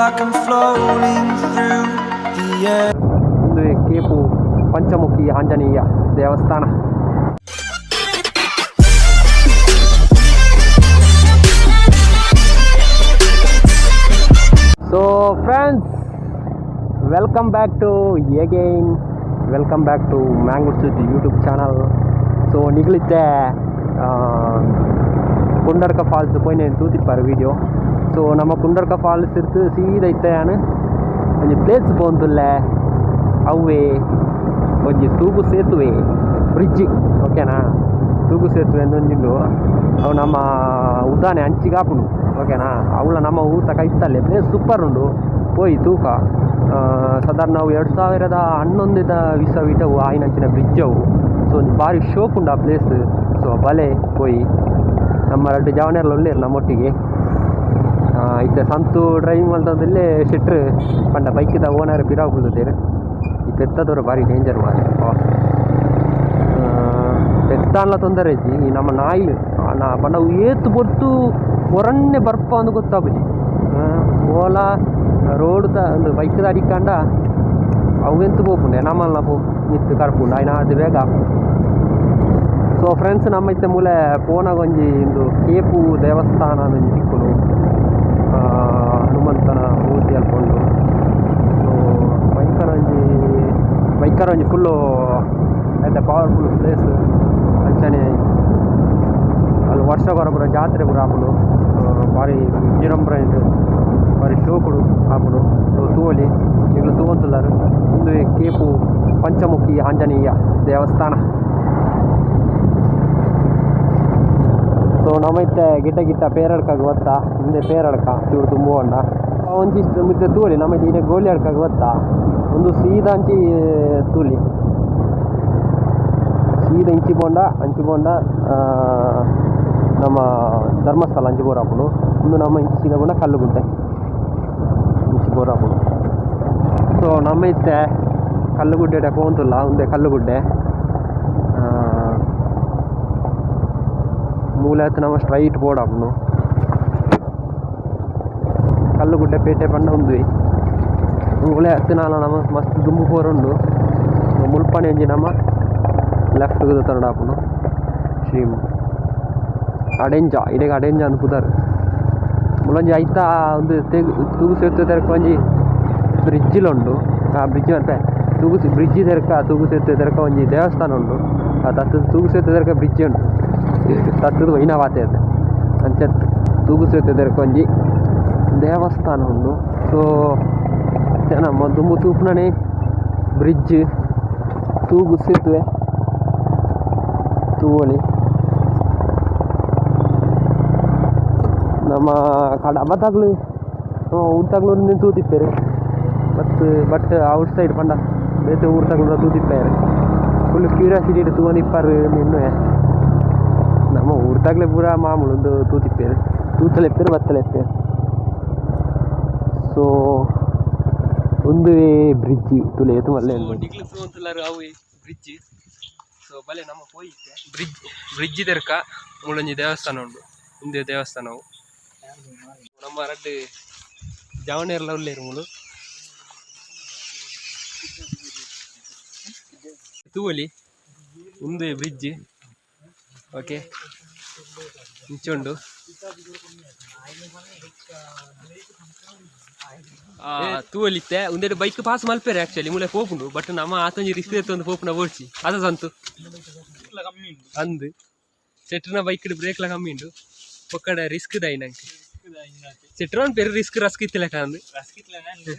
like I'm floating through the air. ಉಂದುವೇ ಕೇಪು ಪಂಚಮುಖಿ ಆಂಜನೇಯ ದೇವಸ್ಥಾನ. So friends, welcome back to again, welcome back to Mangalore Sujji YouTube channel. So ನಿಗಲಿತ್ತೆ ಕುಂಡರ್ಕ falls ಪೋಯಿನ ತೂತಿಪ್ಪಾರು video. So ನಮ್ಮ ಕುಂಡರ್ಕ falls ಇರ್ತು ಸೀದ ಇತ್ತೆ ಯಾನ್ ಒಂಜಿ ಪ್ಲೇಸ್ ಪೋಂತುಲ್ಲೆ. ಅವ್ವೇ ಒಂಜಿ ತೂಗು ಸೇತುವೆ ಬ್ರಿಡ್ಜ್, ಓಕೆನಾ? ತೂಗು ಸೇತುವೆ ಅಂದೊಂಜಿಂಡು. ಅವು ನಮ್ಮ ಉದಾನೆ ಅಂಚಿಗಾಪುಂಡು, ಓಕೆನಾ? ಅವಳ ನಮ್ಮ ಊಟ ಕೈತಲ್ಲೇ ಪ್ಲೇಸ್ ಸೂಪರ್ ಉಂಡು, ಪೋಯಿ ತೂಕ. ಸಾಧಾರಣ ನಾವು 2011ದ ವಿಸವಿಟವು ಆಯಿನಂಚಿನ ಬ್ರಿಡ್ಜ್ ಅವು. ಸೊ ಒಂಜಿ ಬಾರಿ ಶೋಕ್ ಉಂಡು ಆ ಪ್ಲೇಸ್. ಸೊ ಬಲೆ ಪೋಯಿ. ನಮ್ಮ ರಡ್ಡು ಜವನೆರ್ಲ ಉಲ್ಲೆರ್ ನಮ್ಮೊಟ್ಟಿಗೆ. ಇತ್ತೆ ಸಂತು ಡ್ರೈವಿಂಗ್ ಮಲ್ತೊಂದುಲ್ಲೆ, ಶೆಟ್ರು ಪಂಡ ಬೈಕ್ದ ಓನರ್ ಪಿರಾವು ಕುಲ್ದುದೆರ್. ಈ ಪೆತ್ತದವರು ಭಾರಿ ಡೇಂಜರ್ ಮಾರ್ರೆ. ಪೆತ್ತಾನ್ಲ ತೊಂದರೆ ಇಜ್ಜಿ, ಈ ನಮ್ಮ ನಾಯಿ ನಾ ಪಂಡ ಅವು ಏತ್ ಪೊರ್ತು ಒರನ್ನೆ ಬರ್ಪ ಅಂದ್ ಗೊತ್ತಾಪುಜಿ. ಓಲ ರೋಡ್ ಒಂದು ಬೈಕ್ದ ಅಡಿಕಂಡ ಅವು ಎಂತ ಪೋಪುಂಡೆ ನಮ್ಮಲ್ಲ ಪೋ ಮಿತ್ತ್ ಕರ್ಪುಂಡು ಆಯ್ನ ಅದು ಬೇಗ. ಸೊ ಫ್ರೆಂಡ್ಸ್, ನಮ್ಮ ಇತ್ತೆ ಮೂಲೆ ಪೋನಾಗ ಒಂಜಿ ಇಂದು ಕೇಪು ದೇವಸ್ಥಾನ ಒಂಜಿ ತಿಕ್ಕುಂಡು. ಹನುಮಂತನ ಮೂರ್ತಿ ಅಲ್ಪ ಉಂಡು. ಸೊ ಬೈಕರ್ ಒಂಜಿ ಬೈಕರ್ ಒಂಜಿ ಫುಲ್ಲು ಎಡ್ಡೆ ಪವರ್ಫುಲ್ ಪ್ಲೇಸ್. ಅಂಚನೆ ಅಲ್ಲಿ ವರ್ಷ ಪೂರ ಜಾತ್ರೆ ಪೂರ ಆಪುಂಡು. ಭಾರಿ ವಿಜೃಂಭಣೆ, ಭಾರಿ ಶೋಕುಡು ಆಪುಂಡು. ಸೊ ತೂವೊಲಿ, ನಿಕುಲು ತೂವೊಂದುಲ್ಲರ್, ಉಂದುವೇ ಕೇಪು ಪಂಚಮುಖಿ ಆಂಜನೇಯ ದೇವಸ್ಥಾನ. ಸೊ ನಮ ಇತ್ತೆ ಗಿಡ್ಡ ಗಿಟ್ಟ ಪೇರಡ್ಕಾಗ ಬತ್ತ. ಇಂದೆ ಪೇರಡ್ಕ ಚೂರು ತುಂಬುವಂಡ ಒಂಜಿ ಮಿತ್ತೆ ತೂವೊಲಿ. ನಮ್ಮ ಇತ್ತೆ ಗೋಲಿ ಅಡ್ಕಾಗ ಬತ್ತ. ಒಂದು ಸೀದಾ ಅಂಚಿ ತೂಲಿ, ಸೀದಾ ಇಂಚಿ ಪೋಂಡ ಅಂಚಿ ಪೋಂಡ ನಮ್ಮ ಧರ್ಮಸ್ಥಳ ಅಂಚಿ ಬೋರಾಪುಂಡು. ಉಂದು ನಮ್ಮ ಇಂಚಿ ಸೀದಾ ಪೋಂಡ ಕಲ್ಲುಗುಡ್ಡೆ ಇಂಚಿ ಬೋರಾಪುಂಡು. ಸೊ ನಮ್ಮ ಇತ್ತೆ ಕಲ್ಲುಗುಡ್ಡೆ ಪೋಂತುಲ್ಲ. ಉಂದೆ ಕಲ್ಲುಗುಡ್ಡೆ. ಮೂಲೆ ಆತು ನಮ್ಮ ಸ್ಟ್ರೈಟ್ ಬೋಡಾಪುಂಡು. ಕಲ್ಲುಗುಡ್ಡೆ ಪೇಟೆ ಪಂಡ ಉಂದುವೆ. ಮೂಲೆ ಹತ್ತಿನಾಲ ನಮ್ಮ ಮಸ್ತ್ ದುಂಬು ಪೋರುಂಡು. ಮುಲ್ಪನೆ ಒಂಜಿ ನಮ್ಮ ಲೆಫ್ಟ್ ತರಡಾಪುಂಡು. ಶ್ರೀ ಅಡೆಂಜ, ಇಡೆಗ್ ಅಡೆಂಜ ಅಂದ್ ಪುದರ್. ಮುಲೊಂಜಿ ಐತ ಒಂದು ತೂಗು ಸೇತುವೆ ತೆರಕ ಒಂಜಿ ಬ್ರಿಡ್ಜಿಲ ಉಂಡು. ಆ ಬ್ರಿಡ್ಜ್ ಅನ್ಪೆ ತೂಗು ಬ್ರಿಡ್ಜ್ ತೆರಕ ತೂಗು ಸೇತುವೆ ತೆರಕ ಒಂಜಿ ದೇವಸ್ಥಾನ ಉಂಡು. ಆ ತತ್ತದ ತೂಗು ಸೇತುವೆ ತೆರಕ ಬ್ರಿಡ್ಜ್ ಉಂಡು. ತತ್ತದ ಒಯ್ನ ವಾತೆ ಅತ್ತೆ ಅಂಚ ತೂಗು ಸೇತುವೆ ತೆರಕ ಒಂಜಿ ದೇವಸ್ಥಾನ ಉಂಡು. ಸೊ ನಮ್ಮ ದುಂಬು ತೂಪುನನೆ ಬ್ರಿಡ್ಜ್ ತೂಗು ಸೇತುವೆ ತೂವೊಲಿ. ನಮ್ಮ ಕಡಬದಾಗ್ಲು ಊರ್ತಗ್ಲು ತೂತಿಪ್ಪೆರ್ ಬಟ್ ಬಟ್ ಔಟ್ ಸೈಡ್ ಪಂಡ ಬೇತೆ ಊರ್ತಗ್ಲು ತೂತಿಪ್ಪೆರ್. Full curiosity ತೂವೊಂದಿಪ್ಪರ್ ಇನ್ನುವೆ. ನಮ್ಮ ಊರ್ತಗ್ಲೆ ಪೂರ ಮಾಮೂಲು ಒಂದು ತೂತಿಪ್ಪೆರ್, ತೂತಲೆಪ್ಪೆರ್ ಬತ್ತಲೆಪ್ಪೆರ್. ಸೊ ಉಂದುವೇ ಬ್ರಿಡ್ಜ್ ತುಲೆ ಏತ್ ಮಲ್ಲೆ ನಿಕ್ಲು ತೂವೊಂದುಲ್ಲರ್ ಅವುವೆ ಬ್ರಿಡ್ಜ್. ಸೊ ಬಲೆ ನಮ್ಮ ಪೋಯಿತ್ತೆ ಬ್ರಿಡ್ಜ್ ಬ್ರಿಡ್ಜ್ ತೆರ್ಕ ಮೂಲೊಂಜಿ ದೇವಸ್ಥಾನ ಉಂಡು. ಉಂದುವೇ ದೇವಸ್ಥಾನವು. ನಮ್ಮ ರಡ್ಡ್ ಜವನೆರ್ಲ ಉಲ್ಲೆರ್ ಮೂಲು ತೂವೊಲಿ. ಉಂದುವೇ ಬ್ರಿಡ್ಜ್. ಓಕೆ, ಇಂಚ ಉಂಡು. ತೂವೊಲಿತ್ತೆ ಉಂದೆಡ್ ಬೈಕ್ ಪಾಸ್ ಮಲ್ಪೆರೆ ಆಕ್ಚುಲಿ ಮೂಲೆ ಪೋಪುಂಡು. ಬಟ್ ನಮ್ಮ ಆತೊಂಜಿ ರಿಸ್ಕ್ ಎತ್ತೊಂದು ಪೋಪುನ ಬೋಡ್ಚಿ ಅದ ಸಂತು ಅಂದ್ ಸೆಟ್ರಿನ ಬೈಕ್ ಬ್ರೇಕ್ ಲ ಕಮ್ಮಿ ಉಂಡು. ಪೊಕ್ಕಡೆ ರಿಸ್ಕ್ ದಾಯಿ ನಂಗೆ ಸೆಟ್ರೋನ್ ಪೆರು ರಿಸ್ಕ್ ರಸ್ಕ್ ಇತ್ತಿಲೆಕ ಅಂದ್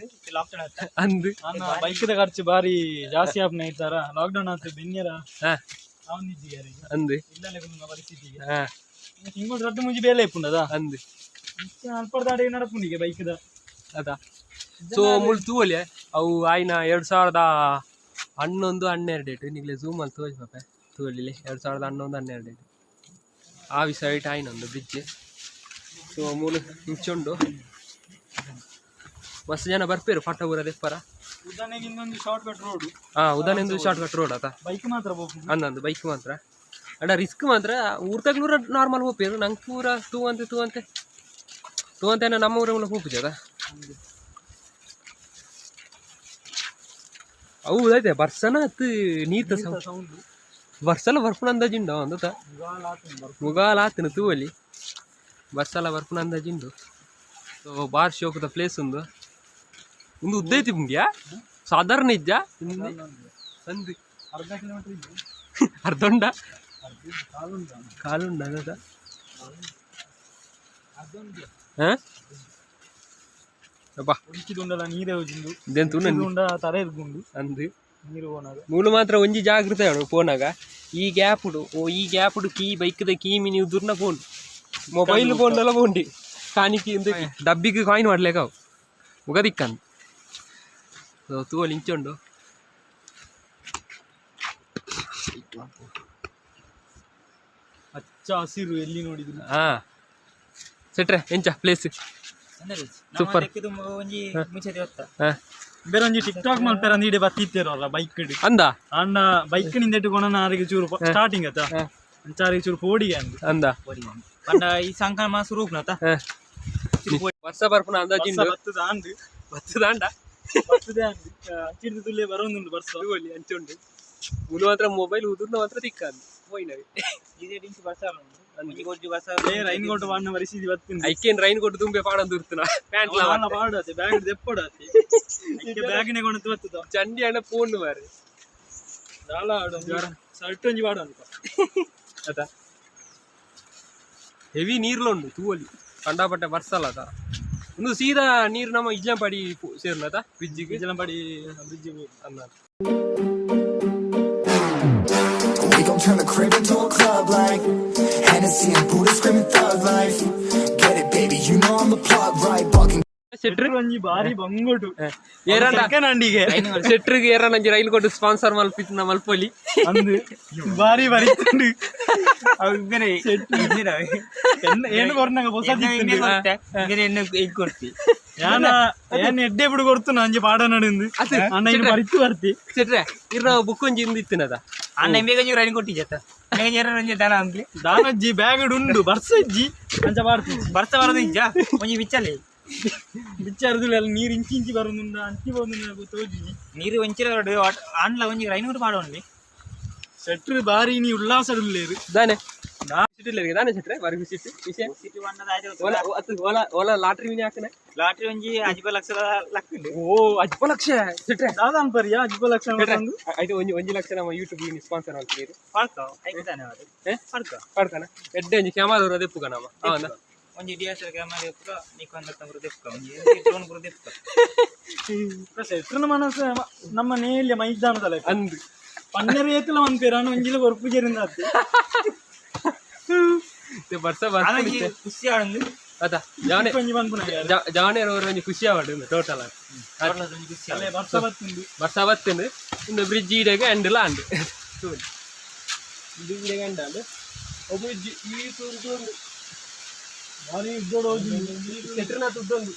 ಅಂದ್. ಬೈಕ್ the ಖರ್ಚು ಬಾರಿ ಜಾಸ್ತಿ ಆಪ್ನ ಇತ್ತಾರ ಲಾಕ್ಡೌನ್ ಆತು ಬೆನ್ಯರ ಅಂದ್ ಇಲ್ಲಲೆ ಪರಿಸ್ಥಿತಿಗೆ ತಿಂಗಳು ರಡ್ಡು ಮುಂಜಿ ಬೇಲೆ ಇಪ್ಪುಂಡದ ಅಂದ್ ಅಲ್ಪರ್ದಾಡೆ ನಡಪುಂಡಿಗೆ ಬೈಕ್ the ಅದ. ಸೊ ಮುಲ್ ತೂವೊಲಿ. ಅವು ಆಯ್ನ 2011 12 ಡೇಟ್. ನಿಗ್ಲೆ ಝೂಮ್ ಅಲ್ಲಿ ತೋಜ್ ಪಾಪೆ ತೂವೊಲಿಲೆ 2011 12 ಡೇಟ್ ಆ ವಿಸೈಟ್ ಆಯ್ನೊಂದು ಬ್ರಿಡ್ಜ್. ಸೊ ಮೂಲು ಇಂಚುಂಡು ಮಸ್ತ್ ಜನ ಬರ್ಪೇರು ಫೋಟೋ ಪೂರ ದೆಪ್ಪರ. ಉದಾಹರಣೆಗೆ ಇನ್ನೊಂದು ಶಾರ್ಟ್ ಕಟ್ ರೋಡ್. ಉದಾಹರಣೆ ಶಾರ್ಟ್ ಕಟ್ ರೋಡ್ ಆತ. ಬೈಕ್ ಮಾತ್ರ ಪೋಪುಂಡು. ಅಂದಂದು ಬೈಕ್ ಮಾತ್ರ ಅಡ ರಿಸ್ಕ್ ಮಾತ್ರ. ಊರ್ತಗ್ಲೂರ ನಾರ್ಮಲ್ ಪೋಪೇರು. ನಂಗೆ ಪೂರ ತೂವಂತೆ ತೂವಂತೆ ತೂವಂತೆ ನಮ್ಮ ಊರ ಪೋಪುಜಿ ಅದ. ಅವು ಐತೆ ಬರ್ಸನ ಅತ್ತು ನೀರ್ತ ಸೌಂಡ್. ಬರ್ಸಲ ಬರ್ಪುನ ಅಂದಾಜುಂಡು ಅಂದತ. ಮುಗಾಲ ಆತನ ತೂವಲಿ, ಬರ್ಸಲ ಬರ್ಪುನ ಅಂದಾಜುಂಡು. ಸೊ ಬಾರ್ ಶೋಕದ ಪ್ಲೇಸ್ ಉಂದು. ಉಂದು ಉದ್ದ ಐತಿ ಪುಂಗ್ಯಾ, ಸಾಧಾರಣ ಇಜ್ಜಾ ಅಂದು. ಅರ್ಧ ಕಿಲೋಮೀಟರ್ ಇದೆ. ಅರ್ಧ ಉಂಡ. ಕಾಲುಂಡ. ಕಾಲುಂಡ ಅಂದತ. ಹಾ ಅಬ್ಬಾ. ಉಂಚಿದುಂಡಲ ನೀರೇ ಹೋಜಿಂದು. ಇದೇನ್ ತೂನ. ಉಂಡ ತರೆ ಇರ್ಗುಂಡು. ಅಂದು. ನೀರು ಹೋನಾಗ. ಮೂಲು ಮಾತ್ರ ಒಂಜಿ ಜಾಗೃತೆ ಅವನು ಪೋನಾಗ ಈ ಗ್ಯಾಪುಡು, ಓ ಈ ಗ್ಯಾಪುಡು ಕೀ ಬೈಕ್ದ ಕೀ ಮಿನಿ ಉದುರ್ನ ಫೋನ್ ಮೊಬೈಲ್ ಫೋನ್ದಲ್ಲ ಫೋಂಡಿ ಕಾನಿಕಿ ಇಂದು ಡಬ್ಬಿಗೆ ಕಾಯಿನ್ ಮಾಡ್ಲೇಕಾವು ಮುಗದಿಕ್ಕಂದು. ಸೊ ತೂವಲ್ಲಿ ಇಂಚುಂಡು. ಹಚ್ಚ ಹಸಿರು ಎಲ್ಲಿ ನೋಡಿದ್ರು. ಹಾ ಸೆಟ್ರೆ, ಎಂಚ ಪ್ಲೇಸ್? ಸೂಪರ್. ಒಂಜಿ ಮುಂಚೆ ದೇವತ್ತ. ಹಾ. ಬೇರೆ ಒಂಜಿ ಟಿಕ್ ಟಾಕ್ ಮಲ್ಪೆರ ಅಂದ್ ಇಡೆ ಬತ್ತಿತ್ತೇರಲ್ಲ ಬೈಕ್. ಅಂದ. ಅಣ್ಣ ಬೈಕ್ ನಿಂದೆಟ್ಟುಕೊಂಡ ಆರಿಗೆ ಚೂರು ಸ್ಟಾರ್ಟಿಂಗ್ ಅತ್ತ. ಹಾ. ಅಂಚಾರಿಗೆ ಚೂರು ಪೋಡಿಗೆ ಅಂದು. ಅಂದ. ಪಂಡ ಈ ಸಂಕನ ಸುರು ಹೋಗ್ನತ. ಹಾ, ವರ್ಷ ಬರ್ಪುನ ಅಂದಾಜಿಂಡು. ಬತ್ತದ ಅಂದು. ಬತ್ತದಾಂಡ. ಬತ್ತದೆ ಅಂದು, ಅಂಚಿಡ್ದು ತುಲ್ಲೆ ಬರೋದುಂಡು ಬರ್ಸ. ತೂವಲ್ಲಿ ಅಂಚುಂಡು. ಮೂಲು ಮಾತ್ರ ಮೊಬೈಲ್ ಉದುರ್ನ ಮಾತ್ರ ತಿಕ್ಕಂದು ಪೋಯಿನವೆ. ಬರ್ಸ ಒಂಜಿ ಗೊಜ್ಜು ಬರ್ಸ. ಏ ರೈನ್ ಕೋಟ್ ವಾಣ್ಣ ವರಿಸಿದಿ ಬತ್ತಿನ. ಐಕೇನ್ ರೈನ್ ಕೊಟ್ಟು ತುಂಬೆ ಪಾಡಂದು ಇರ್ತನ ಪ್ಯಾಂಟ್. ಪಾಡಾತೆ ಬ್ಯಾಗ್ ದೆಪ್ಪಡಾತೆ ಬ್ಯಾಗಿನೇ ಕೊಂಡು ಬತ್ತದ. ಚಂಡಿ ಅಣ್ಣ ಫೋನ್ ಮಾರೆ. ದಾಲ ಆಡು ಶರ್ಟ್ ಒಂಜಿ ಪಾಡು ಅಂತ. ಅದ ಹೆವಿ ನೀರ್ಲುಂಡು ತೂವಲಿ, ಕಂಡಾಪಟ್ಟೆ ಬರ್ಸಲ್ಲ ಅದ. ಒಂದು ಸೀದಾ ನೀರು ನಮ್ಮ ಇಜ್ಜಂಪಾಡಿ ಸೇರ್ಲದ ಬ್ರಿಡ್ಜಿಗೆ. ಇಜಲಂಬಾಡಿ ಬ್ರಿಡ್ಜ್. ಅಂದ. We gon' turn the crib into a club like Hennessy and Buddha screaming thug life. Get it, baby, you know I'm the plug, right? Bucking ಶೆಟ್ರು. ಒಂಜಿ ಬಾರಿ ಬಂಗೋಟು. ಏರಂಡ. ನಂಡಿಗೆ. ಶೆಟ್ರಿಗೆ ಏರಣ್ಣ ಒಂಜಿ ರೈಲ್ ಕೊಟ್ಟು ಸ್ಪಾನ್ಸರ್ ಮಲ್ಪಿತ್ತು ಮಲ್ಪೊಲಿ. ಅಂದು ಬಾರಿ ಬಾರಿ ಇತ್ತುಂಡು. ಅವು ಇಬ್ಬರೇ. ಏನು ಕೊರ್ನಂಗ ಹೊಸ. ಎಣ್ಣೆ ಕೊಡ್ತಿ. ಯಾನ ಏನ್ ಎಡ್ಡೆ ಬಿಡು ಕೊಡ್ತು ನಂಜಿ ಪಾಡ ನಡುಂದು ಅಣ್ಣ ಇನ್ನು ಬರಿತು ಬರ್ತಿ. ಶೆಟ್ರೆ, ಇರ್ನ ಬುಕ್ ಒಂಜಿ ಇಂದು ಇತ್ತಿನದ. ಅಣ್ಣ ಬೇಗ ರೈನ್ ಕೊಟ್ಟಿದ್ದ ಒಂಜಿ ದನ ಅಂದ್ಲಿ. ದಾನಜ್ಜಿ ಬ್ಯಾಗ್ ಉಂಡು ಬರ್ಸಜ್ಜಿ ಅಂಚ ಪಾಡ್ತಿ. ಬರ್ಸ ಬರೋದು ಇಜ್ಜ ಒಂಜಿ ಬಿಚ್ಚಲೆ. ಬಿಚ್ಚಾರದುಲ್ಲ, ನೀರು ಇಂಚಿ ಇಂಚಿ ಬರೋದುಂಡ ಅಂಚಿ ಬರೋದುಂಡ ತೋಜಿ. ನೀರು ಒಂಚಿರ ಆಂಡ್ಲ ಒಂಜಿ ರೈನ್ ಕೂಡ ಪಾಡೋನ್ಲಿ. ಶೆಟ್ರು ಬಾರಿ ನೀ ಉಲ್ಲಾಸ ಉಲ್ಲೇರು. ದಾನೆ ಸಿಟಿಲ್ ದಾನೆ ಶೆಟ್ರೆ, ಬಾರಿ ಖುಷಿ ಇತ್ತು ವಿಷಯ. ಓಲಾ ಅತ್ತು ಓಲಾ ಓಲಾ ಲಾಟ್ರಿ ಮೀನಿ ಹಾಕನೆ. ಲಾಟ್ರಿ ಒಂಜಿ ಅಜಿಪ ಲಕ್ಷ ಲಕ್ಕುಂಡು. ಓ, ಅಜ್ಪ ಲಕ್ಷ ಶೆಟ್ರೆ. ದಾದಾನ್ ಪರಿಯಾ ಅಜ್ಪ ಲಕ್ಷ. ಶೆಟ್ರೆ, ಆಯ್ತು, ಒಂಜಿ ಒಂಜಿ ಲಕ್ಷ ನಮ್ಮ ಯೂಟ್ಯೂಬ್ ಸ್ಪಾನ್ಸರ್ ಮಾಡ್ತೀರಿ. ಪಡ್ಕ ಐತಾನೆ ಅದು. ಏ? ಪಡ್ಕ. ಪಡ್ಕನ ಎಡ್ಡೆ ಒಂಜಿ ಕ್ಯಾಮರಾ ದೆಪ್ಪುಗ ನಮ್ಮ ಅವನ. ಒಂಜಿ ಡಿ ಎಸ್ ಎಲ್ ಕ್ಯಾಮರಾ ದೆಪ್ಪುಗ, ನಿಕಾನ್ ದತ್ತ ದೆಪ್ಪುಗ, ಒಂಜಿ ಡ್ರೋನ್ ಪೂರ ದೆಪ್ಪುಗ. ಶೆಟ್ರನ ಮನಸ್ಸು ನಮ್ಮ ನೇಲ್ಯ ಮೈದಾನದಲ್ಲ. ಅಂದು. ಪನ್ನೆರ ಏತಲ ಮನ್ಪೇರ ಅಣ್ಣ ಒಂಜಿಲ ಕೊರ್ಪು ಜೇರಿಂದ. ಬರ್ಸ ಬರ್ಸ. ಆನಂಜಿ ಖುಷಿ ಆಡಂದು. ಅದ ಜಾನೆ. ಒಂಜಿ ಮನ್ಪುನ. ಜಾನೆ ಒಂಜಿ ಖುಷಿ ಆವಡು ಟೋಟಲ್. ಒಂಜಿ ಖುಷಿ. ಅಲ್ಲೇ ಬರ್ಸ ಬತ್ತುಂಡು. ಬರ್ಸ ಬತ್ತುಂಡು. ಇಂದು ಬ್ರಿಡ್ಜ್ ಈಡೆಗೆ ಅಂಡಲ ಅಂಡು, ಇದು ಈಡೆಗೆ ಅಂಡಾಂಡು. ಒಬ್ಬ ಬ್ರಿಡ್ಜ್ ಈ ತೂರು ಉಂಡು. ಬಾರಿ ಉದ್ದೋಡು ಹೋಗಿ. ಶೆಟ್ರನ ತುದ್ದೊಂದು.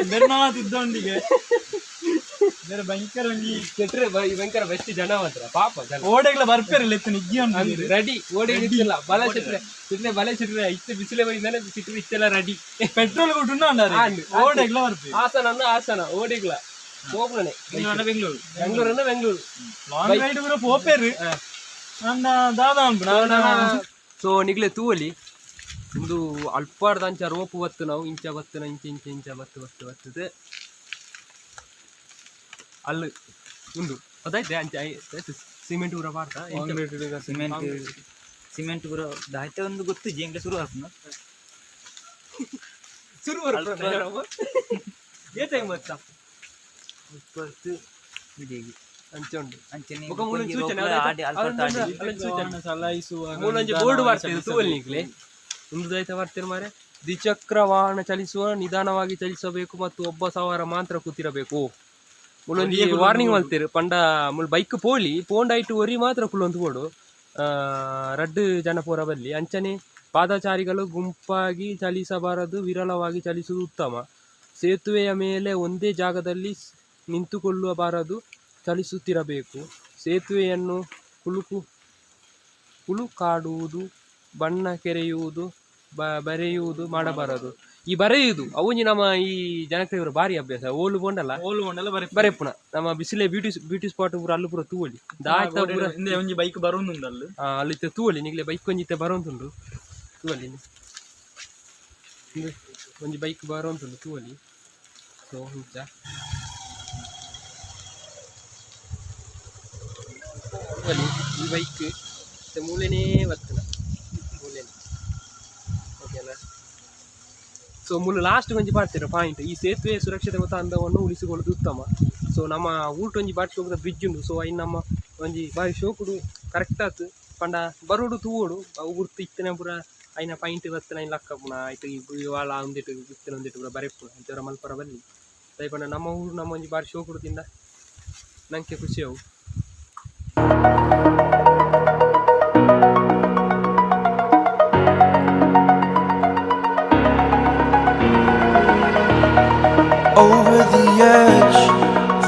ಬೆರ್ನಾಳ ತಿದ್ದೊಂಡಿಗೆ ಬೇರೆ ಭಯಂಕರ ಒಂಜಿ. ಶೆಟ್ರೆ ಭಯಂಕರ ಬೆಸ್ಟ್ ಜನ ಮಾತ್ರ, ಪಾಪ ಜನ. ಓಡೆಗ್ಲ ಬರ್ಪೇರಲ್ಲ ಇತ್ತು ನಿಜ್ಜಿ ಉಂಟು. ರೆಡಿ ಓಡಿ ಇತ್ತಿಲ್ಲ ಬಲ ಶೆಟ್ರೆ, ಶೆಟ್ರೆ ಬಲ ಶೆಟ್ರೆ ಇತ್ತು ಬಿಸಿಲೆ ಬೈದಾನೆ ಸಿಟ್ರೆ ಇತ್ತೆಲ್ಲ ರೆಡಿ. ಪೆಟ್ರೋಲ್ ಕೊಟ್ಟು ಅಂಡು. ಓಡೆಗ್ಲ ಬರ್ಪೇರು. ಹಾಸನ ಅನ್ನ ಹಾಸನ ಓಡಿಗ್ಲ ಹೋಗ್ಲನೆ. ಬೆಂಗಳೂರು. ಬೆಂಗಳೂರನ್ನ ಬೆಂಗಳೂರು. ಲಾಂಗ್ ರೈಡ್ ಕೂಡ ಪೋಪೇರು ಅಂಡ ದಾದಾ ಉಂಟು. ಸೊ ನಿಗ್ಲೆ ತೂವಲಿ, ಒಂದು ಅಲ್ಪಾರ್ದ ಅಂಚ ರೋಪು ಬತ್ತು ನಾವು ಇಂಚ ಬತ್ತುನ ಇಂಚ ಇಂಚ ಇಂಚ ಬತ್ತು ಬತ್ತು ಬತ್ತದ ಅಲ್ಲಿ ಉಂದು ಅದಾಯ್ತೆ ಅಂಚ ಸಿಮೆಂಟ್ ಊರ ಪಾಡ್ತಾ ಇಂಚ. ಸಿಮೆಂಟ್ ಸಿಮೆಂಟ್ ಪೂರ ದಾಯ್ತ ಒಂದು ಗೊತ್ತು ಎಂಗ್ಲ ಶುರು ಆಪುನ. ಶುರು ಬರ್ಪುನ ಏ ಟೈಮ್ ಬತ್ತ ಅಂಚ ಉಂಡು. ಅಂಚನೆ. ಬೊಕ ಮೂಲೊಂಜಿ ಸೂಚನೆ ಆಡಿ ಅಲ್ಪ ಅಲ್ಲೊಂದು ಸೂಚನೆ. ಚಲಾಯಿಸುವ ಮೂಲೊಂಜಿ ಬೋರ್ಡ್ ಬರ್ತದೆ ತೂವಲ್ ನಿಕ್ಲೆ. ಒಂದು ದೈತ ಬರ್ತೀರ ಮಾರೆ. ದ್ವಿಚಕ್ರ ವಾಹನ ಚಲಿಸುವ ನಿಧಾನವಾಗಿ ಚಲಿಸಬೇಕು ಮತ್ತು ಒಬ್ಬ ಸವಾರ ಮಾತ್ರ ಕೂತಿರಬೇಕು. ಮುಲೊಂಜಿ ವಾರ್ನಿಂಗ್ ಮಲ್ತೇರು ಪಂಡ ಮುಲ್ ಬೈಕ್ ಪೋಲಿ ಪೋಂಡೈಟ್ ಒರಿ ಮಾತ್ರ ಕುಲ್ಲೊಂದು ಬೋಡು, ರಡ್ಡು ಜನ ಪೋರ ಬಲ್ಲಿ. ಅಂಚನೆ ಪಾದಚಾರಿಗಳು ಗುಂಪಾಗಿ ಚಲಿಸಬಾರದು, ವಿರಳವಾಗಿ ಚಲಿಸುವುದು ಉತ್ತಮ. ಸೇತುವೆಯ ಮೇಲೆ ಒಂದೇ ಜಾಗದಲ್ಲಿ ನಿಂತುಕೊಳ್ಳಬಾರದು, ಚಲಿಸುತ್ತಿರಬೇಕು. ಸೇತುವೆಯನ್ನು ಕುಳುಕಾಡುವುದು, ಬಣ್ಣ ಕೆರೆಯುವುದು, ಬರೆಯುವುದು ಮಾಡಬಾರದು. ಈ ಬರೆಯುವುದು ಅವೊಂಜಿ ನಮ್ಮ ಈ ಜನಕ್ಕೆ ಬಾರಿ ಅಭ್ಯಾಸ ಓಲು ಬೋಂಡಲ್ಲ ಓಲು ಬೋಂಡಲ್ಲ ಬರೆ ಬರೆಪುನ ನಮ್ಮ ಬಿಸಿಲೆ beauty beauty spot ಪೂರ ಅಲ್ಲು ಪೂರ ತೂವೊಲಿ ದಾಯ್ತ ಪೂರ ಹಿಂದೆ ಒಂಜಿ ಬೈಕ್ ಬರೋಂದುಂಡು ಅಲ್ಲು ಅಲ್ಲಿ ಇತ್ತೆ ತೂವೊಲಿ ನಿಗ್ಲೆ ಬೈಕ್ ಒಂಜಿ ಇತ್ತೆ ಬರೋಂತುಂಡು ತೂವೊಲಿ ಒಂಜಿ ಬೈಕ್ ಬರೋಂತುಂಡು ತೂವೊಲಿ ಸೊ ಇಂಚ ತೂವೊಲಿ ಈ ಬೈಕ್ ಇತ್ತೆ ಮೂಲೆನೇ ಬರ್ತನ ಮೂಲೆನೇ ಓಕೆನಾ. ಸೊ ಮೂಲು ಲಾಸ್ಟ್ ಒಂಜಿ ಪಾಡ್ತೀರ ಪಾಯಿಂಟ್ ಈ ಸೇತುವೆ ಸುರಕ್ಷತೆ ಮತ್ತು ಅಂದವನ್ನು ಉಳಿಸಿಕೊಳ್ಳುವುದು ಉತ್ತಮ. ಸೊ ನಮ್ಮ ಊಟ ಒಂಜಿ ಬಾರಿ ಶೋಕುದ ಬ್ರಿಡ್ಜ್ ಉಂಡು. ಸೊ ಐನ್ ನಮ್ಮ ಒಂಜಿ ಬಾರಿ ಶೋಕುಡು ಕರೆಕ್ಟ್ ಆತು ಪಂಡ ಬರೋಡು ತೂವೋಡು ಅವು ಗುರ್ತು ಇತ್ತನೆ ಪೂರ ಐನ ಪಾಯಿಂಟ್ ಬತ್ತನ ಐನ್ ಲಕ್ಕ ಪುನ ಆಯ್ತು ಈ ವಾಳ ಒಂದಿಟ್ಟು ಇತ್ತನೆ ಒಂದಿಟ್ಟು ಪೂರ ಬರೆಪುನ ಅಂಚರ ಮಲ್ಪರ ಬಲ್ಲಿ ದಯ ಪಂಡ ನಮ್ಮ ಊರು ನಮ್ಮ ಒಂಜಿ ಬಾರಿ ಶೋಕುಡು ತಿಂದ ನಂಗೆ ಖುಷಿ ಅವು. Over the edge,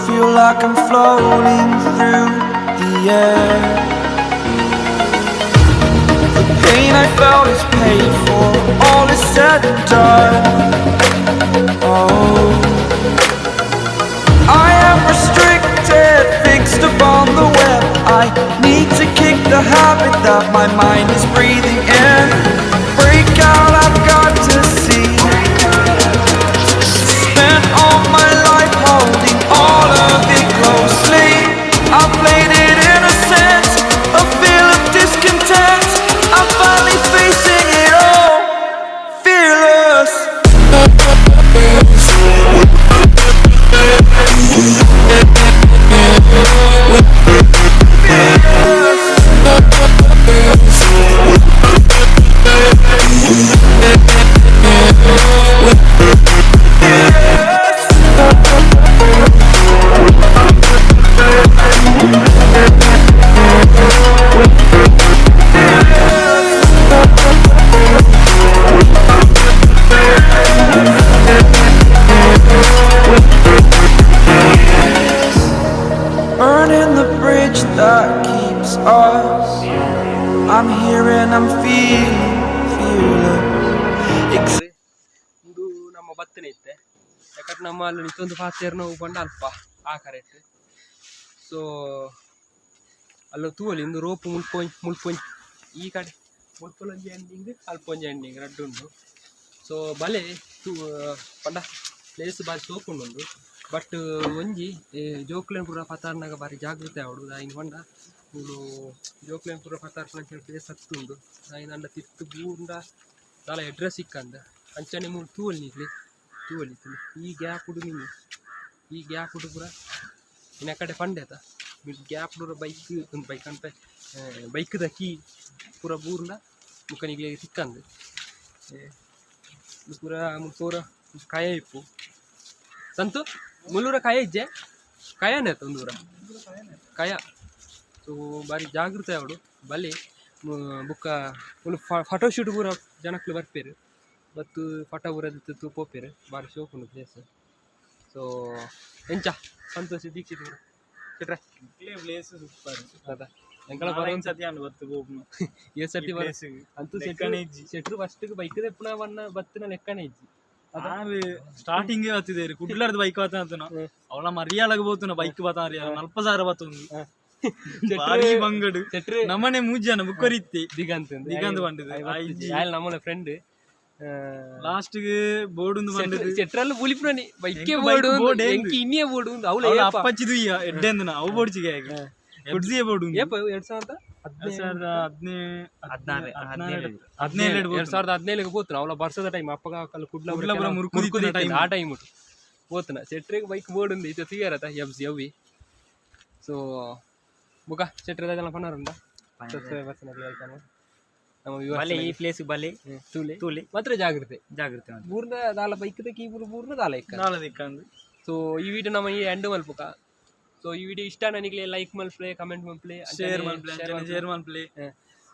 feel like I'm floating through the air. The pain I felt is paid for, all is said and done. Oh, I am restricted, fixed upon the web. I need to kick the habit that my mind is breathing in. Break out, I've got to see. Spent all my life holding all of it closely. I played it innocent, a feel of discontent. I'm finally facing it all, fearless. Burning the bridge that keeps us. I'm here and I'm feeling fearless. ಇಂದು ನಮ್ಮ ಬತ್ತನೆ ಇತ್ತೆ ಯಾಕಂದ್ರೆ ನಮ್ಮ ಅಲ್ಲಿ ನಿಂತೊಂದು ಪಾತೇರ್ ನೋವು ಪಂಡ ಅಲ್ಪ ಆ ಕರೆಕ್ಟ್. ಸೊ ಅಲ್ಲ ತೂವಲಿ ಇಂದು ರೋಪು ಮುಲ್ಪೊಂಜ್ ಮುಲ್ಪೊಂಜ್ ಈ ಕಡೆ ಮುಲ್ಪೊಂಜಿ ಎಂಡಿಂಗ್ ಅಲ್ಪೊಂಜಿ ಎಂಡಿಂಗ್ ರಡ್ಡು ಉಂಡು. ಸೊ ಬಲೆ ತೂ ಪಂಡ ಪ್ಲೇಸ್ ಬಾರಿ ಸೋಕುಂಡು. ಬಟ್ ಒಂಜಿ ಜೋಕ್ಲೆನ್ ಪೂರ ಪತಾರ್ನಾಗ ಬಾರಿ ಜಾಗೃತೆ ಆವೊಡು. ದಾಯಿನ್ ಪಂಡ ಮೂಲು ಜೋಕ್ಲೆನ್ ಪೂರ ಪತಾರ್ಪುನಂಚಿನ ಪ್ಲೇಸ್ ಅತ್ತುಂಡು. ದಾಯಿನ್ ಅಂಡ ತಿರ್ತ್ ಬೂರ್ಂಡ ದಾಲ ಎಡ್ರೆಸ್ ಸಿಕ್ಕಂದ ಅಂಚನೆ ಮೂಲು ತೂವೊಲಿ ನಿಕ್ಲೆ ತೂವೊಲಿ ತೂಲಿ ಈ ಗ್ಯಾಪ್ ಉಡು ಮಿನಿ ಈ ಗ್ಯಾಪ್ ಉಡು ಪೂರ ಇನ್ನು ಆ ಕಡೆ ಪಂಡೆ ಆತ ಗ್ಯಾಪ್ ಪೂರ ಬೈಕ್ ಒಂದು ಬೈಕ್ ಅನ್ಪೆ ಬೈಕ್ದ ಕೀ ಪೂರ ಬೂರ್ಂಡ ಬೊಕ್ಕ ನಿಕ್ಲೆಗ್ ತಿಕ್ಕಂದ್ ಪೂರ ಮುಲ್ಪ ಪೂರ ಕಾಯ ಇಪ್ಪು ಸಂತು ಮುಲ್ಲೂರ ಕಾಯ ಇಜ್ಜೆ ಕಾಯನೇ ಆತ ಒಂದೂರ ಕಾಯ. ಸೊ ಬಾರಿ ಜಾಗೃತೆ ಆವೊಡು ಬಲೆ ಬೊಕ್ಕ ಮುಲು ಫೋಟೋ ಶೂಟ್ ಪೂರ ಜನಕ್ಲು ಬರ್ಪೆರ್ ಬತ್ತು ಫೋಟೋ ಪೂರ ದೆತ್ತ್ ಪೋಪೆರ್ ಬಾರಿ ಶೋಕು ಉಂಡು ಪ್ಲೇಸ್. ಸೊ ಎಂಚ ಸಂತೋಷ್ ದೀಕ್ಷಿತ್ ಶೆಟ್ರೆ? Place super. ಅದ ಎಂಕಲ ಬರೋನ್ ಸತಿ ಅಂಡ್ ಬತ್ತು ಗೋಪುನ. ಈ ಸರ್ತಿ ಬರ ಅಂತೂ ಲೆಕ್ಕನೇ ಇಜ್ಜಿ. ಶೆಟ್ರು ಫಸ್ಟ್ ಬೈಕ್ ದೆಪ್ಪುನ ಬನ್ನ ಬತ್ತಿನ ಲೆಕ್ಕನೇ ಇಜ್ಜಿ. ಆರು ಸ್ಟಾರ್ಟಿಂಗ್ ಬತ್ತಿದ್ದೇರು ಕುಡ್ಲಾರ್ದ ಬೈಕ್ ಬಾತನ ಅವಳ ಮರಿಯಾಳಗ ಬೋತುನ ಬೈಕ್ ಬಾತ ಮರಿಯಾಳ 40,000 ಬತ್ತೊಂದು ಭಾರಿ ಬಂಗಡು. ಶೆಟ್ರು ನಮ್ಮನೆ ಮೂಜನ ಬುಕ್ಕರಿತ್ತಿ ದಿಗಂತ ದಿಗಂತ್ ಪಂಡುದು. ಆ ಇಜ್ಜಿ. ಆಯ್ಲ್ ನಮ್ಮನೆ ಫ್ರೆಂಡ್. ಲಾಸ್ಟ್ ಗೆ ಬೋರ್ಡ್ ಒಂದು ಬಂದದ್ದು. ಶೆಟ್ರಲ್ಲಿ ಬುಲಿಪುನನಿ ಬೈಕೇ ಎಂಕ್ ಬೋರ್ಡು bike board ಎಂಕ್ ಇನ್ನೇ ಬೋರ್ಡು ಅವಳ ಅವಳ ಅಪ್ಪಚ್ಚಿ ದುಯ್ಯ ಎಡ್ಡೆಂದನ ಅವು ಬೋರ್ಡ್ಚಿಗೆ ಎಡ್ಸಿಯೇ ಬೋರ್ಡ್. ಏಪ 2015 2017 2017 ಪೋತನ ಅವಳ ಬರ್ಸದ ಟೈಮ್ ಅಪ್ಪಗ ಕಲ್ಲು ಕುಡ್ಲ ಕುಡ್ಲ ಪೂರ ಮುರ್ಕುದಿತ್ತಿನ time. ಆ ಟೈಮ್ ಪೋತನ ಶೆಟ್ರಿಗೆ ಬೈಕ್ ಬೋರ್ಡ್ ఉంది ಇತ್ತೆ ತೂಯರತ ಎಫ್ ಸಿ ಅವಿ. ಸೊ ಬುಕ ಶೆಟ್ರ್ ದಾದನ ಪನರುಂಡ ಸಬ್ಸ್ಕ್ರೈಬರ್ಸ್ ನಮ್ಮ ಬಲೆ ಈ ಪ್ಲೇಸ್ ಬಲೆ ತೂಲೆ ತೂಲೆ. ಮಾತ್ರ ಜಾಗ್ರತೆ ಜಾಗ್ರತೆ ಮಾತ್ರ. ಬೂರ್ನ ದಾಲ ಬೈಕ್ ಕೀ ಬೂರ್ನ ದಾಲ ಇಕ್ಕ. ನಾಳೆ ದಿಕ್ಕಂದು. ಸೊ ಈ ವಿಡಿಯೋ ನಮ್ಮ ಈ ಎಂಡ್ ಮಲ್ಪುಕ. ಸೊ ಈ ವಿಡಿಯೋ ಇಷ್ಟ ನನಗೆ ಲೈಕ್ ಮಲ್ಪ್ಲೆ, ಕಮೆಂಟ್ ಮಲ್ಪ್ಲೆ, ಶೇರ್ ಮಲ್ಪ್ಲೆ, ಶೇರ್ ಮಲ್ಪ್ಲೆ.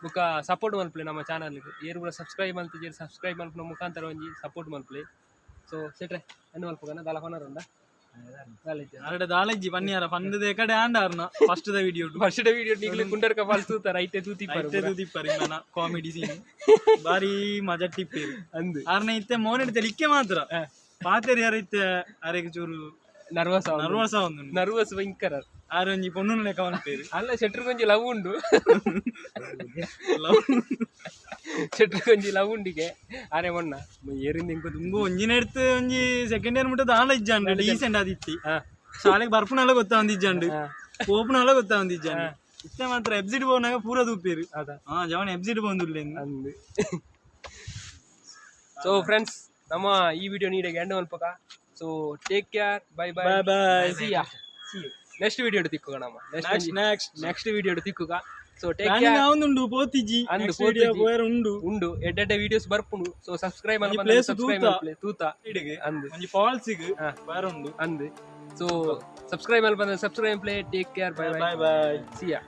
ಬುಕ್ಕ ಸಪೋರ್ಟ್ ಮಲ್ಪ್ಲೆ ನಮ್ಮ ಚಾನಲ್ ಏರು ಕೂಡ ಸಬ್ಸ್ಕ್ರೈಬ್ ಮಲ್ತಿಜೇರು ಸಬ್ಸ್ಕ್ರೈಬ್ ಮಲ್ಪುನ ಮುಖಾಂತರ ಒಂಜಿ ಸಪೋರ್ಟ್ ಮಲ್ಪ್ಲೆ. ಸೊ ಶೆಟ್ರೆ ಎಂಡ್ ಮಲ್ಪುಕನ ದಾಲ ಪನರುಂಡ? ಅರಡೆ ದಾಲಜ್ಜಿ ಪನ್ನಿಯಾರ ಪಂದದ ಕಡೆ ಆಂಡ ಆರ್ನ first the video. First video ನಿಕ್ಲೆ ಕುಂಡರ್ಕ falls ತೂತಾರ, ಐತೆ ತೂತಿಪ್ಪರು. ತೂತಿಪ್ಪರು ಕಾಮಿಡಿ ಸೀನ್, ಬಾರಿ ಮಜಾ ಟಿಪ್ಪೇರು. ಅಂದು. ಆರ್ನ ಇತ್ತೆ ಮೋನೆಡ್ ತೆಲಿಕ್ಕೆ ಮಾತ್ರ ಪಾತೆರಿ ಯಾರ ಇತ್ತೆ ಅರೆಗ್ ಚೂರು ನರ್ವಸ್. ನರ್ವಸ್ ಒಂದು. ನರ್ವಸ್ ಭಯಂಕರ. ಆರ್ ಒಂಜಿ ಪೊಣ್ಣು ಲೆಕ್ಕ ಮನ್ಪೇರು. ಅಲ್ಲ, ಶೆಟ್ರ್ ಕೊಂಜಿ ಲವ್ ಉಂಡು, ಶೆಟ್ರ್ ಕೊಂಜಿ ಲವ್ ಉಂಡಿಗೆ ಆರೆ ಮೊನ್ನ ಏರಿಂದ ಇಂಕು. ತುಂಬು ಒಂಜಿನ ಎಡ್ತು ಒಂಜಿ ಸೆಕೆಂಡ್ ಇಯರ್ ಮುಟ್ಟ ದಾಲ ಇಜ್ಜಾಂಡ್, ಡೀಸೆಂಟ್ ಆದಿತ್ತಿ. ಶಾಲೆಗೆ ಬರ್ಪುನಲ್ಲ ಗೊತ್ತಾವಂದಿಜ್ಜಾಂಡ್, ಪೋಪುನಲ್ಲ ಗೊತ್ತಾವಂದಿಜ್ಜಾಂಡ್. ಇತ್ತೆ ಮಾತ್ರ ಎಬ್ಸಿಟ್ ಪೋನಾಗ ಪೂರ ತೂಪೇರು. ಅದ. ಹಾ, ಜವನ ಎಬ್ಸಿಟ್ ಪೋಂದುಲ್ಲೆ. ಅಂದು. ಸೊ ಫ್ರೆಂಡ್ಸ್, ನಮ್ಮ ಈ ವಿಡಿಯೋ ನೀಡಿಗೆ ಎಂಡ್ ಮಲ್ಪಕ. So take care, bye bye. Bye bye. See ya next video ತಿಕ್ಕುಗ ನಮ್ಮ. Next next. ನೆಕ್ಸ್ಟ್ ವಿಡಿಯೋ ತಿಕ್ಕುಗ. So take planning care. ಆವೊಂದುಂಡು, ಪೋತಿಜಿ. ಅಂದು. Next video ಪೋತಿಜಿ. ಪೋಯರ ಉಂಡು. ಉಂಡು, ಎಡ್ಡೆಡ್ಡೆ ವಿಡಿಯೋಸ್ ಬರ್ಪುಂಡು. ಸೊ ಸಬ್ಸ್ಕ್ರೈಬ್ ಒಂಜಿ place subscribe ತೂತ. ತೂತ. ಇಡಿಗೆ. ಅಂದು. ಒಂಜಿ ಫಾಲ್ಸ್ ಗ್ ಪೋಯರ ಉಂಡು. ಅಂದು. ಸೊ subscribe ಮಲ್ಪ subscribe play. Take care, bye. Bye bye. See ya.